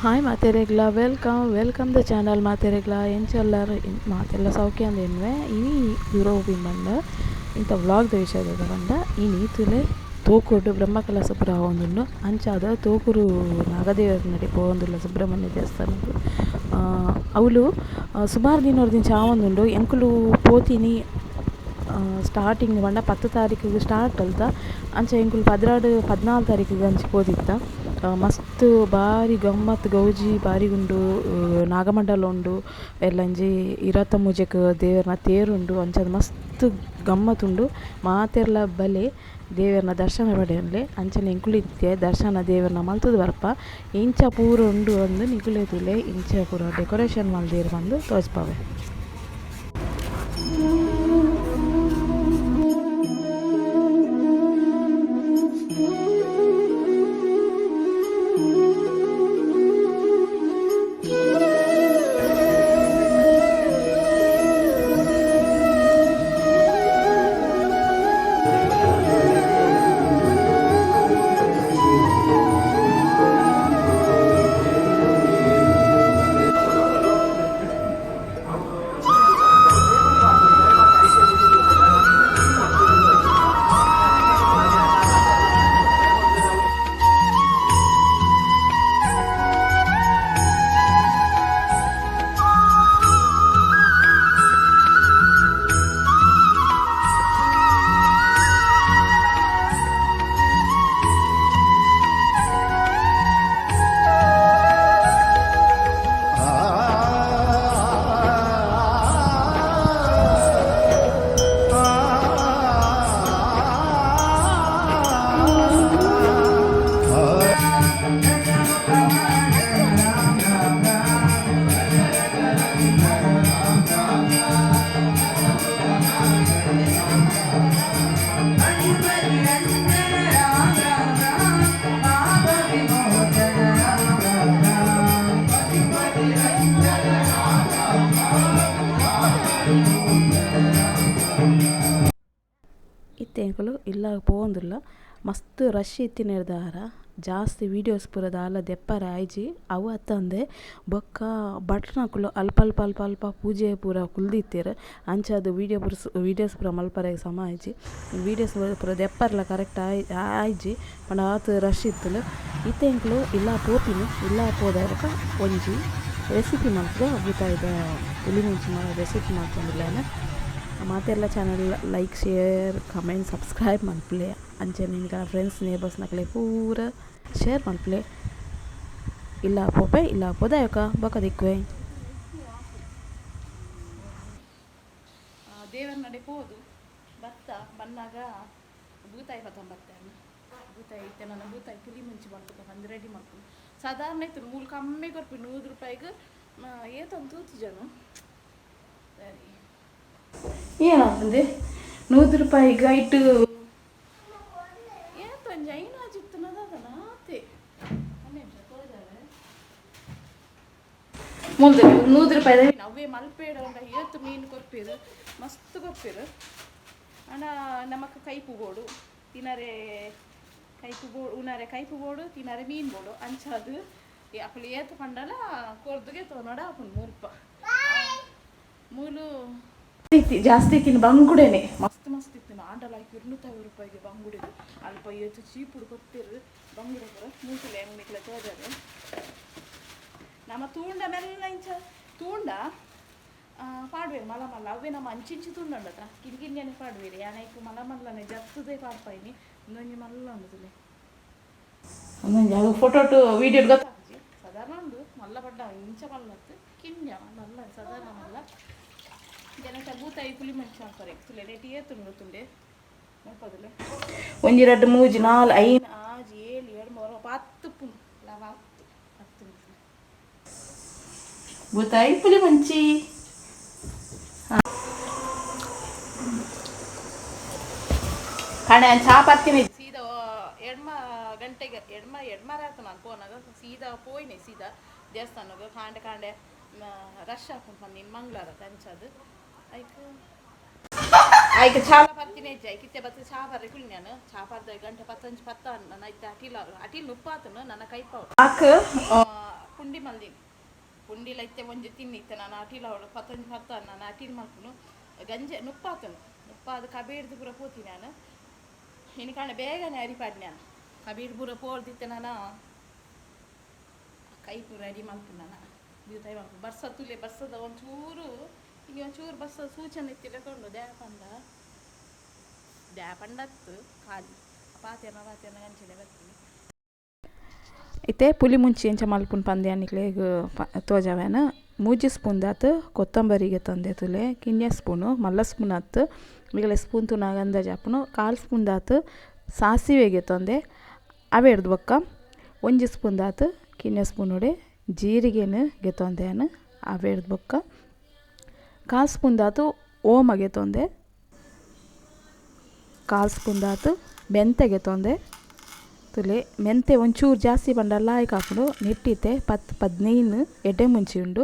Hi ಮಾತೆರೆಗ್ಲ, welcome welcome the channel. ಮಾತೆರೆಗ್ಲ ಎಂಚೆಲ್ಲಾರು? ಮಾತೆಲ್ಲ ಸೌಖ್ಯ ಅಂದ್ ಎನ್ನುವೆ. ಇನಿ ದೂರ ಬಂಡ ಇಂಥ ವ್ಲಾಗ್ದ ವಿಷಯದ ಪಂಡ, ಇನಿ ತುಲೆ ತೋಕೂರ್ಡು ಬ್ರಹ್ಮಕಲಶ ಪೂರ ಆವೊಂದುಂಡು. ಅಂಚಾದ್ ತೋಕೂರು ನಾಗದೇವರ ನಡೆ ಪೋವೊಂದುಲ್ಲ ಸುಬ್ರಹ್ಮಣ್ಯ ದೇವಸ್ಥಾನಗ್. ಅವ್ಲು ಸುಮಾರು ದಿನೊರ್ದಿಂಚ ಆವೊಂದುಂಡು. ಎಂಕುಲು ಪೋತಿನಿ ಸ್ಟಾರ್ಟಿಂಗ್ ಪಂಡ 10 ತಾರೀಕಿಗೆ ಸ್ಟಾರ್ಟ್ ಅಲ್ತ. ಅಂಚ ಎಂಕುಲು 12 14 ತಾರೀಕಿಗೆ ಅಂಚ ಪೋದಿತ್ತ. ಮಸ್ತ್ ಬಾರಿ ಗಮ್ಮತ್ ಗೌಜಿ ಬಾರಿ ಉಂಡು. ನಾಗಮಂಡಲ ಉಂಡು, ಎಲ್ಲಂಜಿ ಇರತ ಮೂಜೆಕ್ ದೇವೆರ್ನ ತೇರುಂಡು. ಅಂಚಾದ್ ಮಸ್ತ್ ಗಮ್ಮತ್ ಉಂಡು. ಮಾತೆರ್ಲ ಬಲೆ, ದೇವೆರ್ನ ದರ್ಶನ ಪಡೆಯೊನ್ಲೆ. ಅಂಚನೆ ಎಂಕುಲು ಇತ್ತೆ ದರ್ಶನ ದೇವೆರ್ನ ಮಲ್ತುದು ಬರ್ಪ. ಇಂಚ ಪೂರ ಉಂಡು ಅಂದ್ ನಿಕುಲೇ ತೂಲೆ. ಇಂಚ ಪೂರ ಡೆಕೋರೇಷನ್ ಮಲ್ದೆರ್ ಪಂದ್ ತೋಜ್ಪಾವೆ. ಇತ್ತೆ ಎಂಕುಲು ಇಲ್ಲಾಗ್ ಪೋವೊಂದುಲ್ಲ. ಮಸ್ತ್ ರಶ್ ಇತ್ತಿನೆರ್ದಾರ ಜಾಸ್ತಿ ವೀಡಿಯೋಸ್ ಪೂರ ದಾಲ ದೆಪ್ಪರೆ ಆಯ್ಜಿ. ಅವು ಅತ್ತಂದೆ ಬೊಕ್ಕ ಭಟ್ರನಕುಲು ಅಲ್ಪ ಅಲ್ಪ ಅಲ್ಪ ಅಲ್ಪ ಪೂಜೆ ಪೂರ ಕುಲ್ದಿತ್ತೆರ್. ಅಂಚಾದ್ ವೀಡಿಯೋ ಪೂರ ವೀಡಿಯೋಸ್ ಪೂರ ಮಲ್ಪರೆ ಸಮ ಆಯ್ಜಿ. ವೀಡಿಯೋಸ್ ಪೂರ ದೆಪ್ಪರೆಲ ಕರೆಕ್ಟ್ ಆಯ್ಜಿ ಪಂಡ ಆತ್ ರಶ್ ಇತ್ತುಂಡು. ಇತ್ತೆ ಎಂಕುಲು ಇಲ್ಲ ಪೋಪಿನಿ. ಇಲ್ಲ ಪೋದ ಬೊಕ್ಕ ಒಂಜಿ ರೆಸಿಪಿ ಮಲ್ಪುಗ. ಬೂತಾಯಿದ ಪುಲಿ ಮುಂಚಿ ರೆಸಿಪಿ ಮಲ್ತೊಂದುಲ್ಲೆ. ಮಾತೆರ್ಲ channel like, share, comment, subscribe ಮಲ್ಪುಲೆ. ಅಂಚನೆ ನಿಕಲ್ನ ಫ್ರೆಂಡ್ಸ್, ನೇಬರ್ಸ್ ನಕಲೆ ಪೂರ ಶೇರ್ ಮಲ್ಪುಲೆ. ಇಲ್ಲ ಪೋಪೆ, ಇಲ್ಲ ಪೋದಾಯೊಕ ಬೊಕ ದಿಕ್ಕುವೆ. ದೇವರ ನಡೆ ಪೋದು ಬತ್ತ ಬನ್ನಾಗ ಬೂತಾಯಿ ಪತ್ತೊಂಬತ್ತೆ. ಬೂತಾಯಿ ಇತ್ತೆ ನನ್ನ ಬೂತಾಯಿ ಪುಲಿ ಮುಂಚಿ ಮಲ್ಪುಗ ಪಂದ್ ರೆಡಿ ಮಲ್ಪುನು. ಸಾಧಾರಣ ಇತ್ತು ಮೂಲು ಕಮ್ಮಿ ಕೊರ್ಪಿ, 100 ರೂಪಾಯಿಗೆ ಏತೊಂದು ತೂತು ಜನ. ಸರಿ, ಏನಾಗ್ತದೆ? 100 ರೂಪಾಯಿಗೆ ಐಟು ಏತೊಂಜಿ ಐನಾಜಿ ಇತ್ತುನದ ಆತೆ. ಮುಂದೆ 100 ರೂಪಾಯಿ ಅವೇ ಮಲ್ಪೇಡ ಉಂಡ. ಏತ್ ಮೀನು ಕೊರ್ಪೇರು, ಮಸ್ತ್ ಕೊರ್ಪೇರು. ಅಂಡ ನಮಕ್ ಕೈಪು ಬೋಡು, ತಿನರೆ ಕೈಪು ಬೋಡು, ಉನರೆ ಕೈಪು ಬೋಡು, ತಿನರೆ ಮೀನು ಬೋಡು. ಅಂಚಾದ್ ಅಕುಲು ಏತ್ ಪಂಡಲ ಕೊರ್ದುಗೆ ತೋನೋಡ ಆಪುಂಡು. ಮುಲ್ಪ ಮೂಲು ಇತ್ತಿ ಜಾಸ್ತಿ ಇತ್ತಿನ ಬಂಗುಡೆನೆ ಮಸ್ತ್ ಮಸ್ತ್ ಇತ್ತು. ಆಂಡಲ 250 ರೂಪಾಯಿಗೆ ಬಂಗುಡೆ. ಅಲ್ಪ ಏತ್ ಚೀಪುಡು ಕೊರ್ಪೆರ್ ಬಂಗುಡೆ ಪೂರ. ಮೂತುಲೆ ಹೆಂಗ್ ತೋಜಾರೆ. ನಮ್ಮ ತೂಂಡ ಮೆಲ್ಲ ಇಂಚ ತೂಂಡ ಪಾಡ್ವೇರು ಮಲ್ಲ ಮಲ್ಲ. ಅವೇ ನಮ್ಮ ಅಂಚಿಂಚಿ ತುಂಡ ಉಂಡತ್ತ, ಕಿನ್ ಕಿನ್ಯನೆ ಪಾಡ್ವೇರು. ಯಾನೈಕ್ ಮಲ್ಲ ಮಲ್ಲನೆ ಜತ್ತದೇ ಪಾಡ್ಪಾಯಿನಿ. ಒಂದೊಂಜಿ ಮಲ್ಲ ಉಂಡು. ಒಂದೊಂಜಿ ಅದು ಫೋಟೋಟು ವೀಡಿಯೋ ಗೊತ್ತಾಗ್ಜಿ. ಸಾಧಾರಣ ಉಂಡು. ಮಲ್ಲ ಪಡ್ಡ ಇಂಚ ಮಲ್ಲತ್ತು, ಕಿನ್ಯ ಮಲ್ಲ, ಸಾಧಾರಣ ಮಲ್ಲ. ಜನಕ ಬೂತಾಯಿ ಪುಲಿ ಮಂಚ ಮಲ್ಪರೆ. ತುಲೆ ರೇಟ್ ಏತುಂಡು ತುಂಡೆ ಮುಪ್ಪದುಲೆ. ಒಂಜಿ, ರಡ್ಡ್, ಮೂಜಿ, ನಾಲ್, ಐನ್, ಆಜಿ, ಏಳು, ಏಳು, ಮೂರು, 10 ಪುನ್ ಲವ 10 10. ಬೂತಾಯಿ ಪುಲಿ ಮಂಚಿ ಕಣೆ. ಚಾ ಪತ್ತಿನ ಸೀದಾ ಎಡ್ಮ ಗಂಟೆಗೆ, ಎಡ್ಮ ಎಡ್ಮರ ಆಯ್ತು. ನಾನು ಪೋನಾಗ ಸೀದಾ ಪೋಯಿನಿ, ಸೀದಾ ದೇವಸ್ಥಾನಕ್ಕೆ. ಕಾಂಡೆ ಕಾಂಡೆ ರಶ್ ಹಾಕೊಂಡು ಬಂದಿನಿ. ಮಂಗಳಾರ ಅಂಚಾದ್ ಐಕ್ ಐಕ್ ಚಾಲ ಪತ್ತಿನ ಹೆಜ್ಜೆ ಐಕ್ ಇತ್ತೆ ಬತ್ತ ಚಾ ಬರ್ರೆ ಕುಳಿ. ನಾನು ಚಾ ಪರ್ದ ಗಂಟೆ ಪತ್ತೊಂಜಿ ಪತ್ತ. ನನ್ನ ಇತ್ತೆ ಅಟಿಲ್ ಅಟಿಲ್ ನುಪ್ಪಾತನು ನನ್ನ ಕೈಪಾವು ಆಕ್. ಪುಂಡಿ ಮಲ್ದಿನಿ ಪುಂಡಿಲ ಇತ್ತೆ ಒಂಜಿ ತಿನ್ನಿತ್ತೆ ನಾನು ಅಟಿಲ ಅವಳು ಪತ್ತೊಂಜಿ ಪತ್ತ ನಾನು ಅಟಿಲ್ ಮಲ್ಪುನು ಗಂಜೆ ನುಪ್ಪಾತನು ನುಪ್ಪಾದ ಕಬೇಡ್ದು ಪೂರ ಪೋತಿ ನಾನು ಇನ್ನು ಕಾಣ ಬೇಗನೆ ಅರಿಪಾಡಿ ನಾನು ಕಬೀರ್ ಪೂರ ಪೋರ್ದಿತ್ತೆ ನಾನು ಕೈ ಪೂರ ರೆಡಿ ಮಲ್ಪು ನಾನು ಬೀತಾಯಿ ಮಲ್ಪು ಬರ್ಸ ತುಲೆ ಬರ್ಸದ ಒಂಚೂರು ಈಗ ಒಂಚೂರು ಬರ್ಸದ ಸೂಚನೆ ಇತ್ತಿಲ್ಲ ದ್ಯಾಪಂಡ ದ್ಯಾಪಂಡತ್ತು ಖಾಲಿ ಪಾತೆರ್ನ ಪಾತೆರ್ನ ಗಂಚಿಲೆ ಬರ್ತೀನಿ ಇತ್ತೆ ಪುಲಿ ಮುಂಚಿ ಎಂಚ ಮಲ್ಪುನ್ ಪಂದ್ಯಾನಿಕ್ಲೆ ತೋಜಾವೇನ ಮೂಜಿ ಸ್ಪೂನ್ ದಾತ್ ಕೊತ್ತಂಬರಿಗೆ ತಂದೆ ತುಲೆ ಕಿನ್ಯ ಸ್ಪೂನು ಮಲ್ಲ ಸ್ಪೂನ್ ಆತು ಮಿಗಲೆ ಸ್ಪೂನ್ ತುನಾಗ ಅಂದಾಜು ಆಪುನು ಕಾಲು ಸ್ಪೂನ್ ದಾತ್ ಸಾಸಿವೆಗೆ ತಂದೆ ಅವೇ ಹಿಡ್ದು ಬೊಕ್ಕ ಒಂಜಿ ಸ್ಪೂನ್ ದಾತ್ ಕಿನ್ಯ ಸ್ಪೂನ್ ಉಡೆ ಜೀರಿಗೆನ ಗೆತ್ತೊಂದೆನ ಅವೇ ಹಿಡ್ದು ಬೊಕ್ಕ ಕಾಲು ಸ್ಪೂನ್ ದಾತು ಓಮಗೆ ತೊಂದೆ ಕಾಲು ಸ್ಪೂನ್ ದಾತು ಮೆಂತೆಗೆ ತೊಂದೆ ತುಲೆ ಮೆಂತೆ ಒಂಚೂರು ಜಾಸ್ತಿ ಪಂಡ ಲಾಯ್ಕ್ ಆಪುಂಡು ನೆಟ್ಟಿತ್ತೆ ಪತ್ತು ಪದಿನೈನು ಎಡ್ಡೆ ಮುಂಚಿ ಉಂಡು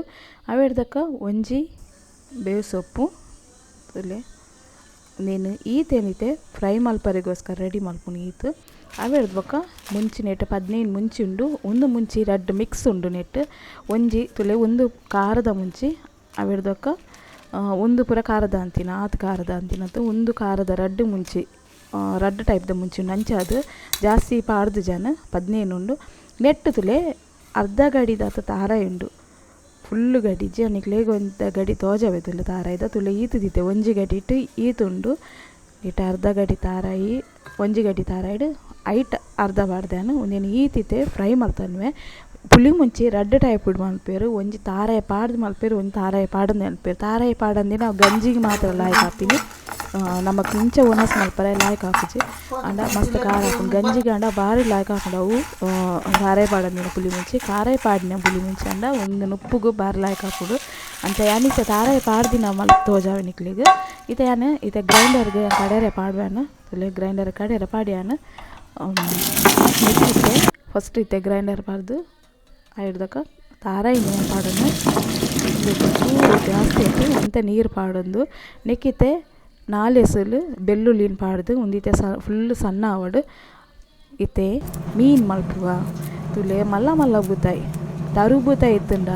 ಅವೆಡ್ದಕ್ಕ ಒಂಜಿ ಬೇವು ಸೊಪ್ಪು ತುಲೆ నేను ಈತೇನಿತ್ತೆ ಫ್ರೈ ಮಲ್ಪರೆಗೋಸ್ಕರ ರೆಡಿ ಮಲ್ಪುನು ಈತ್ ಅವೆಡ್ದು ಬೊಕ್ಕ ಮುಂಚಿ ನೆಟ್ ಪದಿನೈನು ಮುಂಚಿ ಉಂಡು ಒಂದು ಮುಂಚಿ ರಡ್ಡ್ ಮಿಕ್ಸ್ ಉಂಡು ನೆಟ್ ಒಂಜಿ ತುಲೆ ಒಂದು ಖಾರದ ಮುಂಚಿ ಅವೆಡ್ದೊಕ್ಕ ಒಂದು ಪೂರ ಖಾರದ ಅಂತಿನ ಆತ್ ಖಾರದ ಅಂತಿನತ್ತು ಒಂದು ಖಾರದ ರಡ್ಡ್ ಮುಂಚಿ ರಡ್ಡ್ ಟೈಪ್ದ ಮುಂಚಿ ಉಂಡು ಅಂಚಾದ್ ಜಾಸ್ತಿ ಪಾಡ್ದು ಜನ ಪದಿನೈನು ಉಂಡು ನೆಟ್ ತುಲೆ ಅರ್ಧ ಗಡಿದಾತ ತಾರಾಯಿ ಉಂಡು ಫುಲ್ಲು ಗಡಿ ನಿಕ್ಲೆಗ್ ಒಂತೆ ಗಡಿ ತೋಜಾವೆ ತುಲೆ ತಾರಾಯಿದ ತುಲೆ ಈತ್ ದೀತೆ ಒಂಜಿ ಗಡಿಟ್ ಈತ್ ಉಂಡು ಇಟ್ ಅರ್ಧ ಗಡಿ ತಾರಾಯಿ ಒಂಜಿ ಗಡಿ ತಾರಾಯಿಡ್ ಐಟ್ ಅರ್ಧ ಪಾಡ್ದಾನ ಉಂದೆನ್ ಈತಿತ್ತೆ ಫ್ರೈ ಮಲ್ತೊನ್ವೆ ಪುಲಿ ಮುಂಚಿ ರಡ್ಡ್ ಟೈಪ್ ಮಲ್ಪೆರ್ ಒಂಜಿ ತಾರಾಯಿ ಪಾಡ್ದು ಮಲ್ಪೆರ್ ಒಂಜಿ ತಾರಾಯಿ ಪಾಡಂದೆ ಮಲ್ಪೆರ್ ತಾರಾಯಿ ಪಾಡಂದಿನ ಅವು ಗಂಜಿಗೆ ಮಾತ್ರ ಲಾಯ್ಕ್ ಆಪಿನಿ ನಮಕ್ ಇಂಚ ಒಣಸ್ ಮಲ್ಪರೆ ಲಾಯ್ಕ್ ಆಪುಜಿ ಆಂಡ ಮಸ್ತ್ ಖಾರ ಆಪುಂಡು ಗಂಜಿಗೆ ಆಂಡ ಬಾರಿ ಲಾಯ್ಕ್ ಆಪುಂಡು ಅವು ತಾರಾಯಿ ಪಾಡಂದಿನ ಪುಲಿ ಮುಂಚಿ ಕಾರಾಯಿ ಪಾಡಿನ ಪುಲಿ ಮುಂಚಿ ಆಂಡ ಒಂದು ನುಪ್ಪುಗು ಬಾರಿ ಲಾಯ್ಕ್ ಆಪುಂಡು ಅಂಚ ಯಾನ್ ಇತ್ತೆ ತಾರಾಯಿ ಪಾಡ್ದಿನ ಮಲ್ತ್ ತೋಜಾವೆ ನಿಕ್ಲೆಗ್ ಇತ್ತೆ ಯಾನ್ ಇತ್ತೆ ಗ್ರೈಂಡರ್ಗ್ ಕಡೆರೆ ಪಾಡ್ವೆನ್ ತುಲೆ ಗ್ರೈಂಡರ್ ಕಡೆರೆ ಪಾಡ್ಯಾನ್ ಇತ್ತೆ ಫಸ್ಟ್ ಇತ್ತೆ ಗ್ರೈಂಡರ್ ಪಾಡ್ದು ಐಡ್ದಕ್ಕ ತಾರಾಯಿ ಪಾಡೊಂದು ಚೂರು ಜಾಸ್ತಿ ಇತ್ತು ಒಂತೆ ನೀರು ಪಾಡೊಂದು ನೆಕ್ಕಿತ್ತೆ ನಾಲ್ ಎಸಲು ಬೆಳ್ಳುಳ್ಳಿನ ಪಾಡ್ದು ಉಂದಿತ್ತೆ ಸ ಫುಲ್ ಸಣ್ಣ ಆವಡ್ ಇತ್ತೆ ಮೀನು ಮಲ್ಪುವ ತುಲೆ ಮಲ್ಲ ಮಲ್ಲ ಬೂತಾಯಿ ತರು ಬೂತಾಯಿ ಇತ್ತುಂಡ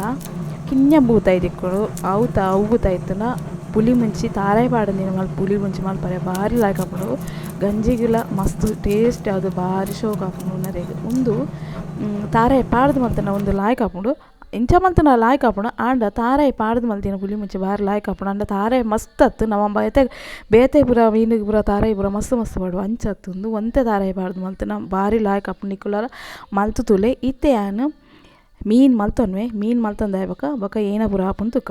ಕಿನ್ಯ ಬೂತಾಯಿ ತಿಕ್ಕುಂಡು ಅವು ಅವು ಬೂತಾಯಿ ಇತ್ತುಂಡ ಪುಲಿ ಮುಂಚಿ ತಾರಾಯಿ ಪಾಡಂದಿನ ಮಲ್ಪ ಪುಲಿ ಮುಂಚಿ ಮಲ್ಪರೆ ಭಾರಿ ಲಾಯ್ಕ್ ಆಪುಂಡು ಗಂಜಿಗುಲ ಮಸ್ತ್ ಟೇಸ್ಟ್ ಅದು ಭಾರಿ ಶೋಕ್ ಆಪುಂಡು ಉನರೆಗ್ ಉಂದು ತಾರಾಯಿ ಪಾಡ್ದು ಮಲ್ತುಂಡ ಉಂದು ಲಾಯ್ಕ್ ಆಪುಂಡು ಇಂಚ ಮಲ್ತುಂಡ ಲಾಯ್ಕ್ ಆಪುಂಡು ಆಂಡ ತಾರಾಯಿ ಪಾಡ್ದು ಮಲ್ತಿನ ಪುಲಿ ಮುಂಚಿ ಭಾರಿ ಲಾಯ್ಕ್ ಆಪುಂಡು ಆಂಡ ತಾರಾಯಿ ಮಸ್ತ್ ಅತ್ತು ನಮ ಬೇತೆ ಬೇತೆ ಪೂರ ಮೀನುಗ್ ಪೂರ ತಾರಾಯಿ ಪೂರ ಮಸ್ತ್ ಮಸ್ತ್ ಪಾಡುವ ಅಂಚ ಅತ್ತು ಉಂದು ಒಂತೆ ತಾರಾಯಿ ಪಾಡ್ದು ಮಲ್ತುಂಡ ಭಾರಿ ಲಾಯ್ಕ್ ಆಪುಂಡು ನಿಕುಲಾಲ ಮಲ್ತ್ ತೂಲೆ ಇತ್ತೆ ಯಾನ್ ಮೀನು ಮಲ್ತೊನ್ವೆ ಮೀನು ಮಲ್ತೊಂದು ಬೊಕ ಬೊಕ ಏನ ಪೂರ ಆಪುಂಡು ತೂಕ.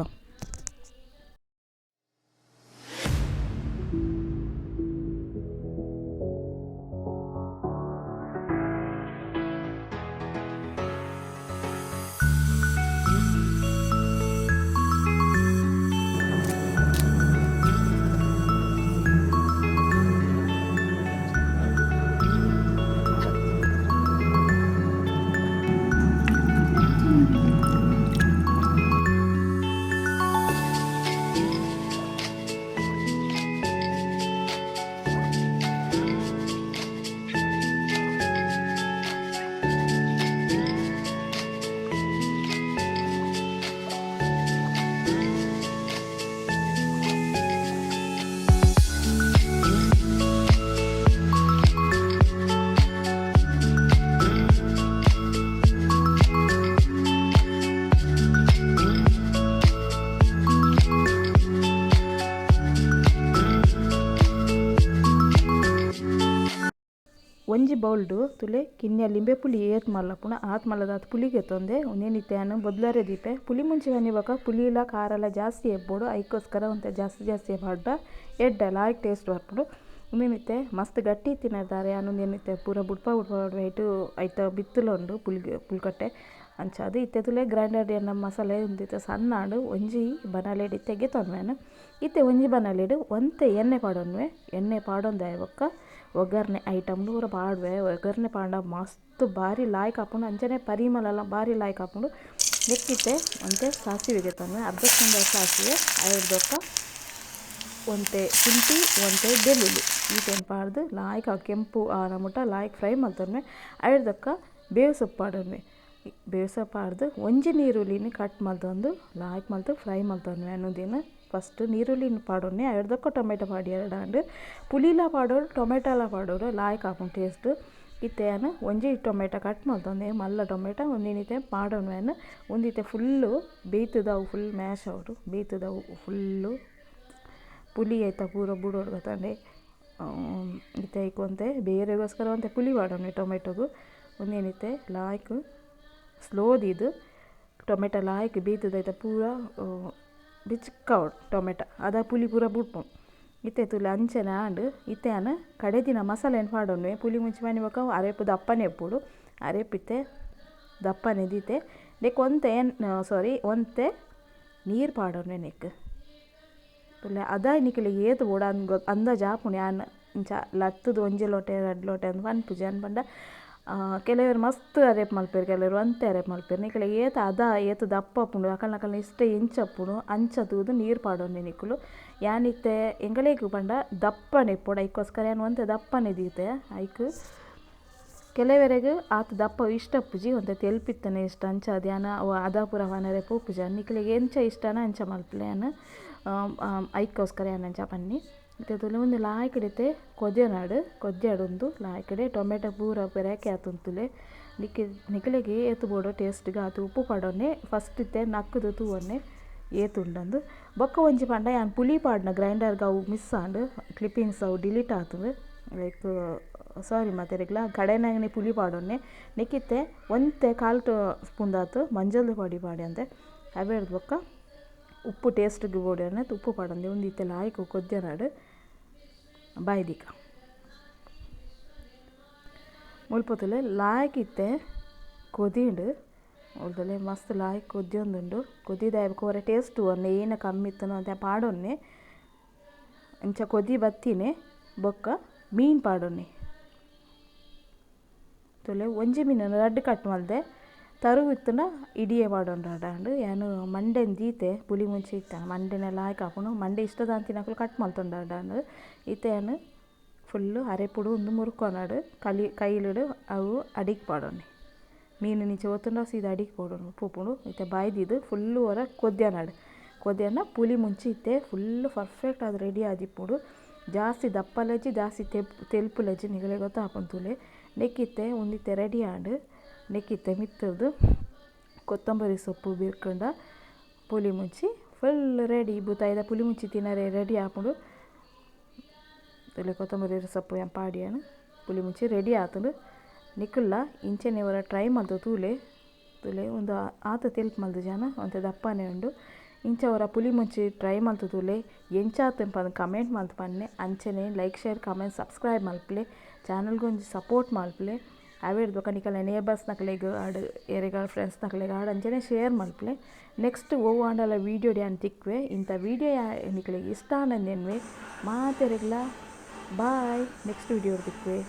ಒಂಜಿ ಬೌಲ್ಡು ತುಲೆ ಕಿನ್ಯ ಲಿಂಬೆ ಪುಲಿ ಏತ್ ಮಲ್ಲಪುಣ ಆತ್ ಮಲ್ಲದಾತ್ ಪುಲಿಗೆ ತೊಂದೆ ಉಂದೇನಿತ್ತೆ ಯಾನ್ ಬೊದ್ಲರೆ ದೀಪೆ ಪುಲಿ ಮುಂಚಿ ಬನ್ನಿ ಬೊಕ ಪುಲಿಲ ಖಾರಲ ಜಾಸ್ತಿ ಎಬ್ಬೋಡು ಐಕೋಸ್ಕರ ಒಂತೆ ಜಾಸ್ತಿ ಜಾಸ್ತಿ ಪಾಡ್ಡ ಎಡ್ಡೆ ಲಾಯ್ಕ್ ಟೇಸ್ಟ್ ಬರ್ಪುಂಡು ಉಂದೇನಿತ್ತೆ ಮಸ್ತ್ ಗಟ್ಟಿ ಇತ್ತಿನ ಯಾನ್ ಉಂದೇನಿತ್ತೆ ಪೂರ ಬುಡ್ಪ ಬುಡ್ಪ ಐಟ್ ಐತ ಬಿತ್ತುಲ ಉಂಡು ಪುಲ್ಗೆ ಪುಲ್ಕಟ್ಟೆ ಅಂಚಾದ್ ಇತ್ತೆ ತುಲೆ ಗ್ರೈಂಡರ್ ಎನ್ನ ಮಸಾಲೆ ಉಂದಿತ್ತೆ ಸಣ್ಣ ಆಂಡ್ ಒಂಜಿ ಬನಲೆಡ್ ಇತ್ತೆ ಗೆತೊನ್ವೆ ಇತ್ತೆ ಒಂಜಿ ಬನಲೆಡ್ ಒಂತೆ ಎಣ್ಣೆ ಪಾಡೊನ್ವೆ ಎಣ್ಣೆ ಪಾಡೊಂದು ಬೊಕ್ಕ ಒಗ್ಗರಣೆ ಐಟಮ್ ಪೂರ ಪಾಡುವೆ ಒಗ್ಗರಣೆ ಪಾಂಡ ಮಸ್ತ್ ಬಾರಿ ಲಾಯ್ಕ್ ಆಪುಂಡು ಅಂಚನೆ ಪರಿಮಳಲ ಬಾರಿ ಲಾಯ್ಕ್ ಆಪುಂಡು ನೆಕ್ಕಿತ್ತೆ ಒಂತೆ ಸಾಸಿವೆ ಗೆತೊನ್ವೆ ಅರ್ಧ ಸ್ಪೂನ್ ಸಾಸಿವೆ ಐರ್ದ್ ಬೊಕ್ಕ ಒಂತೆ ಶುಂಠಿ ಒಂತೆ ಬೆಳ್ಳುಳ್ಳಿ ಈತೆನ್ ಪಾಡ್ದು ಲಾಯ್ಕ್ ಕೆಂಪು ಆನ ಮುಟ ಲಾಯ್ಕ್ ಫ್ರೈ ಮಲ್ತೊನ್ವೆ ಐರ್ದ್ ಬೊಕ್ಕ ಬೇವು ಸೊಪ್ಪು ಪಾಡೊನ್ವೆ. ಬೇಸ ಪಾಡ್ದು ಒಂಜಿ ನೀರುಳ್ಳಿನ ಕಟ್ ಮಲ್ತೊಂದು ಲಾಯ್ಕ್ ಮಲ್ತು ಫ್ರೈ ಮಲ್ತೊನ್ವೆ ಅನ್ನೋದಿನ ಫಸ್ಟ್ ನೀರುಳ್ಳಿನ ಪಾಡೊನ್ನೆ ಅರ್ಧಕ್ಕ ಟೊಮೆಟೊ ಪಾಡಿ ಎರಡಾಂಡ್ ಪುಳಿಲ ಪಾಡೋಡು ಟೊಮೆಟೊಲ ಪಾಡೋಡು ಲಾಯ್ಕ್ ಆಪುಂಡು ಟೇಸ್ಟ್. ಇತ್ತೆ ಯಾನ್ ಒಂಜಿ ಟೊಮೆಟೊ ಕಟ್ ಮಲ್ತೊಂದೆ ಮಲ್ಲ ಟೊಮೆಟೊ ಒಂದಿನಿತೆ ಪಾಡೊನ್ವೆ ಒಂದಿತ್ತೆ ಫುಲ್ಲು ಬೇಯ್ತದವು ಫುಲ್ ಮ್ಯಾಶ್ ಆವೊಡು ಬೇಯ್ತದವು ಫುಲ್ಲು ಪುಲಿ ಐತ ಪೂರ ಬುಡೋಡು ಗೊತ್ತಂಡೆ. ಇತ್ತೆ ಐಕ್ ಒಂತೆ ಬೇರೆಗೋಸ್ಕರ ಒಂತೆ ಪುಲಿ ಪಾಡೊನ್ವೆ ಟೊಮೆಟೊಗು ಒಂದೇನಿತ್ತೆ ಲಾಯ್ಕ್ ಸ್ಲೋ ದೀದ್ ಟೊಮೆಟೊ ಲಾಯ್ಕ್ ಬೇಯ್ತದೈತ ಪೂರ ಬಿಚ್ಕಾವೊಡು ಟೊಮೆಟೊ ಅದ ಪುಲಿ ಪೂರ ಬುಡ್ಪುಂಡು. ಇತ್ತೆ ತೂಲೆ ಅಂಚನೆ ಆಂಡ್. ಇತ್ತೆ ಯಾನ್ ಕಡೆದಿನ ಮಸಾಲೆನ್ ಪಾಡೊನ್ವೆ ಪುಲಿ ಮುಂಚಿ ಮನಿ ಬೊಕ್ಕ ಅರೆಪು ದಪ್ಪನೆ ಇಪ್ಪೊಡು ಅರೆಪಿತ್ತೆ ದಪ್ಪನೆ ದೀತೆ ನೆಕ್ ಒಂತೆ ಸಾರಿ ಒಂತೆ ನೀರು ಪಾಡೊನ್ವೆ ನೆಕ್ ತೂಲೆ ಅದ ನಿಕಲೆಗ್ ಏತ್ ಬೋಡು ಅಂದಾಜು ಆಪುಂಡು. ಯಾನ್ ಇಂಚ ಲತ್ತುದು ಒಂಜಿ ಲೋಟೆ ರಡ್ಡ್ ಲೋಟೆ ಅಂದ್ ಪನ್ಪುಜಿ ಯಾನ್ ಪಂಡ ಕೆಲವೆರ್ ಮಸ್ತ್ ಅರೇಪ್ ಮಲ್ಪೆರ್ ಕೆಲವೆರ್ ಒಂತೆ ಅರೇಪ್ ಮಲ್ಪೆರ್. ನಿಕಲೆಗ್ ಏತ್ ಅದ ಏತ್ ದಪ್ಪ ಆಪುಂಡು ಅಕಲ್ನ ಅಕಲ್ನ ಇಷ್ಟ ಎಂಚ ಉಪ್ಪುಂಡು ಅಂಚ ತೂದು ನೀರು ಪಾಡೊನ್ವೆ ನಿಕುಲು. ಯಾನ್ ಇತ್ತೆ ಎಂಕಲೆಗ್ ಪಂಡ ದಪ್ಪನೆ ಇಪ್ಪೊಡು ಐಕೋಸ್ಕರ ಯಾನ್ ಒಂತೆ ದಪ್ಪನೆ ದೀತೆ. ಐಕ್ ಕೆಲವೆರೆಗ್ ಆತ್ ದಪ್ಪ ಇಷ್ಟ ಇಪ್ಪುಜಿ ಒಂತೆ ತೆಲ್ಪಿತ್ತನೆ ಇಷ್ಟ ಅಂಚಾದ್ ಯಾನ್ ಅವು ಅದ ಪೂರ ಪನರೆ ಪೋಪುಜಿ. ನಿಕಲೆಗ್ ಎಂಚ ಇಷ್ಟನ ಅಂಚ ಮಲ್ಪುಲೆ ಯಾನ್ ಐಕೋಸ್ಕರ ಯಾನ್ ಅಂಚ ಪನ್ನಿ. ಇತ್ತೆ ತೂಲೆ ಉಂದು ಲಾಯ್ಕಡಿತ್ತೆ ಕೊದ್ಯನಾಡು ಕೊದ್ಯಾಡು ಉಂದು ಲಾಯ್ಕಡೆ ಟೊಮೆಟೊ ಪೂರ ಪೆರಾಕೆ ಆತುಂತುಲೆ. ನಿಕಲೆಗ್ ಏತ್ ಬೋಡು ಟೇಸ್ಟ್ಗೆ ಆತ್ ಉಪ್ಪು ಪಾಡೊನ್ನೆ ಫಸ್ಟ್ ಇತ್ತೆ ನಕ್ಕುದು ತೂವೊನ್ನೆ ಏತ್ ಉಂಡಂದು. ಬೊಕ್ಕ ಒಂಜಿ ಪಂಡ ಯಾನ್ ಪುಲಿ ಪಾಡ್ನ ಗ್ರೈಂಡರ್ಗ್ ಅವು ಮಿಸ್ ಆಂಡ್ ಕ್ಲಿಪ್ಪಿಂಗ್ಸ್ ಅವು ಡಿಲೀಟ್ ಆತುಂಡು ಲೈಕ್ ಸಾರಿ ಮಾತೆರೆಗ್ಲ ಕಡೆನಾಗನೆ ಪುಲಿ ಪಾಡೊನ್ನೆ. ನೆಕ್ಕಿತ್ತೆ ಒಂತೆ ಕಾಲು ಸ್ಪೂನ್ ದಾತು ಮಂಜಲ್ ಪೊಡಿ ಪಾಡ್ಯಂತೆ ಅವೆರ್ದ್ ಬೊಕ್ಕ ಉಪ್ಪು ಟೇಸ್ಟ್ಗೆ ಬೋಡು ಉಪ್ಪು ಪಾಡೊಂದೆ ಉಂದು ಇತ್ತೆ ಲಾಯ್ಕ್ ಕೊದ್ಯನಾಡು ಬಾಯ್ದಿಕ ಮುಲ್ಪ ತೂಲೆ ಲಾಯ್ಕ್ ಇತ್ತೆ ಕೊದಿಂಡು ಮುಲ್ತಲೆ ಮಸ್ತ್ ಲಾಯ್ಕ್ ಕೊದ್ಯೊಂದುಂಡು. ಕೊದಿದಾಯ ಬೊಕ ಟೇಸ್ಟ್ ಒನ್ನೆ ಏನ ಕಮ್ಮಿ ಇತ್ತುಂಡ ಒಂತೆ ಪಾಡೊನ್ನೆ ಇಂಚ ಕೊದಿ ಬತ್ತಿನೆ ಬೊಕ್ಕ ಮೀನ್ ಪಾಡೊನ್ನೆ. ತೂಲೆ ಒಂಜಿ ಮೀನನ್ನು ರಡ್ಡ್ ಕಟ್ ಮಲ್ದೆ ತರು ಇತ್ತುಂಡ ಇಡಿಯೇ ಪಾಡೊಂಡು ಯಾನ್ ಮಂಡೆನ್ ದೀತೆ ಪುಲಿ ಮುಂಚಿ ಇತ್ತ ಮಂಡೆನೆ ಲಾಯ್ಕ್ ಆಪುಂಡು ಮಂಡೆ ಇಷ್ಟದಾಂತಿನಕುಲು ಕಟ್ ಮಲ್ತೊಂಡಾಂಡ್. ಇತ್ತೆ ಯಾನ್ ಫುಲ್ಲು ಅರೆಪುಡು ಉಂದು ಮುರ್ಕೊನಾಡು ಕಲಿ ಕೈಲಿಡು ಅವು ಅಡಿಕ್ ಪಾಡೊನ್ನೆ ಮೀನು ನಿಂಚೆ ಒತ್ತುಂಡ ಸೀದಾ ಅಡಿಕ್ ಪಾಡೊನು ಪೋಪುಂಡು. ಇತ್ತೆ ಬಾಯ್ದಿದ್ದು ಫುಲ್ಲು ಒರ ಕೊದ್ಯನಾಡು ಕೊದ್ಯನ ಪುಲಿ ಮುಂಚಿ ಇತ್ತೆ ಫುಲ್ಲು ಪರ್ಫೆಕ್ಟ್ ಆದ್ ರೆಡಿ ಆದಿಪ್ಪುಂಡು. ಜಾಸ್ತಿ ದಪ್ಪಲಜ್ಜಿ ಜಾಸ್ತಿ ತೆಲ್ಪುಲಜ್ಜಿ ನಿಕಲೆಗ್ ಗೊತ್ತಾಪುಂಡು ತೂಲೆ. ನೆಕ್ಕಿತ್ತೆ ಉಂದಿತ್ತೆ ರೆಡಿ ಆಂಡ್. ನೆಕ್ಕಿತ್ತೆ ಮಿತ್ತುರ್ದು ಕೊತ್ತಂಬರಿ ಸೊಪ್ಪು ಬಿರ್ಕಂಡ ಪುಲಿ ಮುಂಚಿ ಫುಲ್ ರೆಡಿ. ಬೂತಾಯಿದ ಪುಲಿ ಮುಂಚಿ ತಿನರೆ ರೆಡಿ ಆಪುಂಡು. ತೂಲೆ ಕೊತ್ತಂಬರಿ ಸೊಪ್ಪು ಯಾನ್ ಪಾಡ್ಯಾನ್ ಪುಲಿ ಮುಂಚಿ ರೆಡಿ ಆತುಂಡು. ನಿಕುಲ್ಲ ಇಂಚನೆ ಒರ ಟ್ರೈ ಮಲ್ತು ತೂಲೆ ತೂಲೆ ಉಂದು ಆತ ತೆಲ್ಪು ಮಲ್ತು ಜನ ಒಂತೆ ದಪ್ಪನೆ ಉಂಡು. ಇಂಚ ಒರ ಪುಲಿ ಮುಂಚಿ ಟ್ರೈ ಮಲ್ತು ತೂಲೆ ಎಂಚಾತುಂಡು ಪಂದ್ ಕಮೆಂಟ್ ಮಲ್ತು ಪನ್ನೆ. ಅಂಚನೆ ಲೈಕ್ ಶೇರ್ ಕಮೆಂಟ್ ಸಬ್ಸ್ಕ್ರೈಬ್ ಮಲ್ಪುಲೆ ಚಾನಲ್ಗೆ ಒಂಜಿ ಸಪೋರ್ಟ್ ಮಲ್ಪುಲೆ. ಅವೆರ್ದ್ ಬೊಕ್ಕ ನಿಕಲ್ನ ನೇಬರ್ಸ್ ನಕಲೆಗ್ ಆಡ್ ಏರೆಗಾಲ ಫ್ರೆಂಡ್ಸ್ ನಕಲೆಗ್ ಆಡ್ ಅಂಚನೆ ಶೇರ್ ಮಲ್ಪುಲೆ. ನೆಕ್ಸ್ಟ್ ಒವ್ವು ಆಂಡಲ ವೀಡಿಯೋ ಯಾನ್ ತಿಕ್ಕುವೆ ಇಂಥ ವೀಡಿಯೋ ನಿಕಲೆಗ್ ಇಷ್ಟ ಆಂಡ ನೆನ್ವೆ ಮಾತೆರೆಗ್ಲ ಬಾಯ್. Next video ತಿಕ್ಕುವೆ.